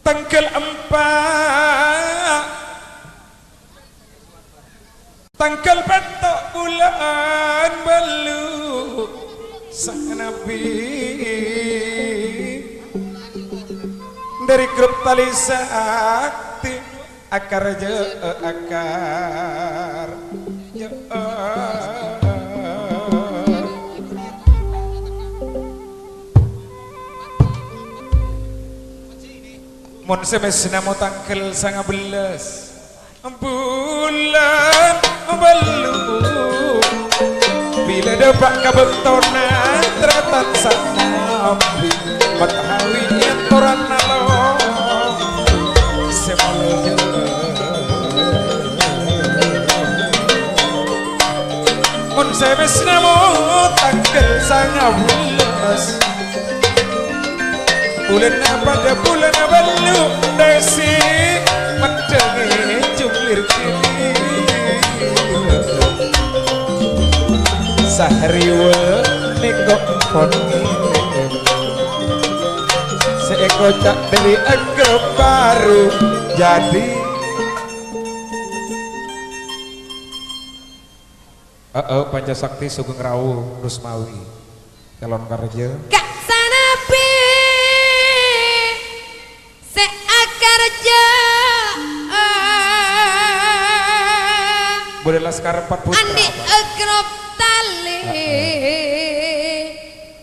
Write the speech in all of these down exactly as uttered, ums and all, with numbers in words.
Tangghâl empa', tangghâl pètto' bulân bâllu' Sang Nabi. Dâri grup Tali Sakti, Akarjâ, Akarjâ. Mon sè mèsna mo tangghâl sanga bellâs bulân bâllu', bilâ dâpa' ka bâktona tarètan Sang Nabi, matahari èntoran nalong sè molja. Mon sè mèsna mo tangghâl sanga bellâs, bulânna padâ bulânna bâllu' dâsi, meddhângè junglir kènè. Sahriwa nèko pon ngèrèm sè èkoca' dâri Agrabâru jadi. Heeh, Panca Sakti Sugeng Rawu Rusmawi, calon karjâ. Ka' Sang Nabi sè akarjâ. Bulâ Laskar Empat Putra, andi' Pak. Agrab Tali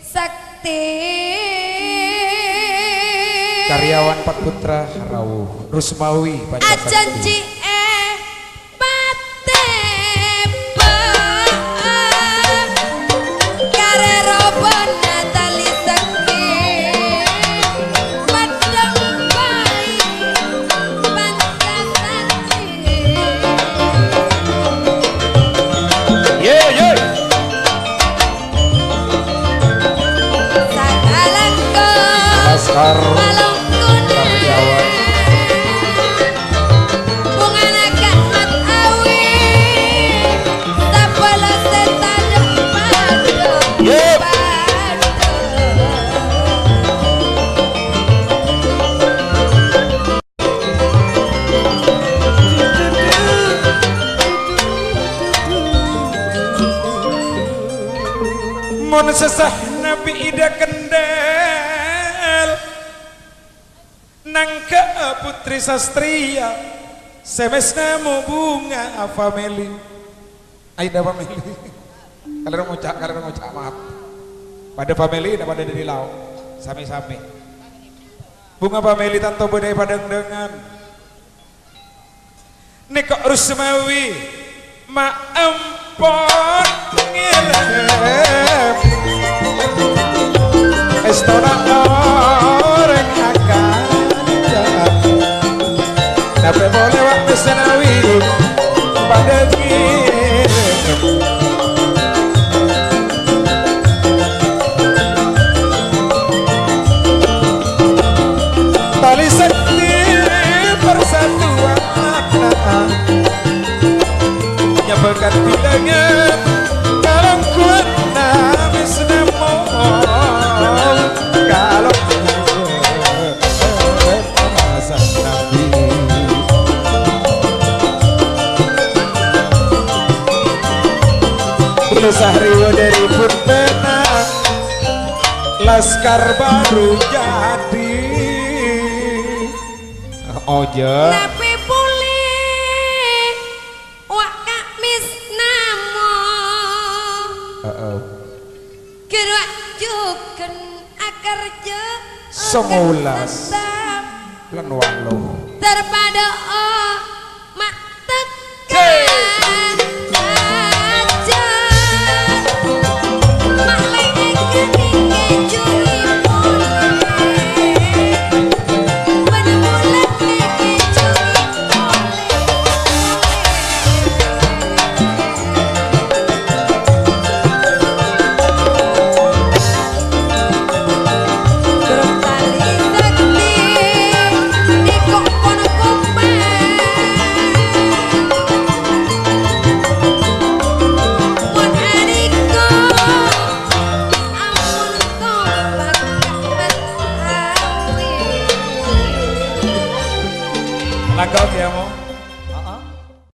Sakti. Karyawan Empat Putra Rawu Rusmawi Panca Sakti. Ajanji è Patèpa, karè robâna Tali Sakti, padhâng bhâi Panca Sakti. Ye, ye. Sakalangkong Laskar palongkona. Karyawan. Bungana Ahmad Awi, sabâlâ sè tadâ' padâ. Yep. Padâ. Mon sassa Nabi Ida Kendal, nangghâ' putri sastriya, sè mèsna mo Bunga Family. Aida Family. Kalèro ngoca', kalèro ngoca', maaf. Padâ family, nah, padâ dâri lao'. Sami-sami. Bunga Family tanto bâdâ è padângdângan. Nèko Rusmawi, ma' ampon ngèrèm èstona orèng akanca. Tapè polè wa' Mesnawi padâ ngèrèm. Tali Sakti persatuan nyabâ kan bilangan kalangkuan nabis namo kalau Sang Nabi. Bulu Sahriwa dâri Puntena, Laskar Baru jadi. Oja. Nabi pulih, wa' Kamis namo. Heeh. Gerwak jhughân akarjâ. Songo welas. Lan walu. Terpada, oh, ma' tekka. Ajâ. Ma' lè'èk nèngkè juri polè. Bân bulâ nèngkè juri polè. Agak ya, Mo.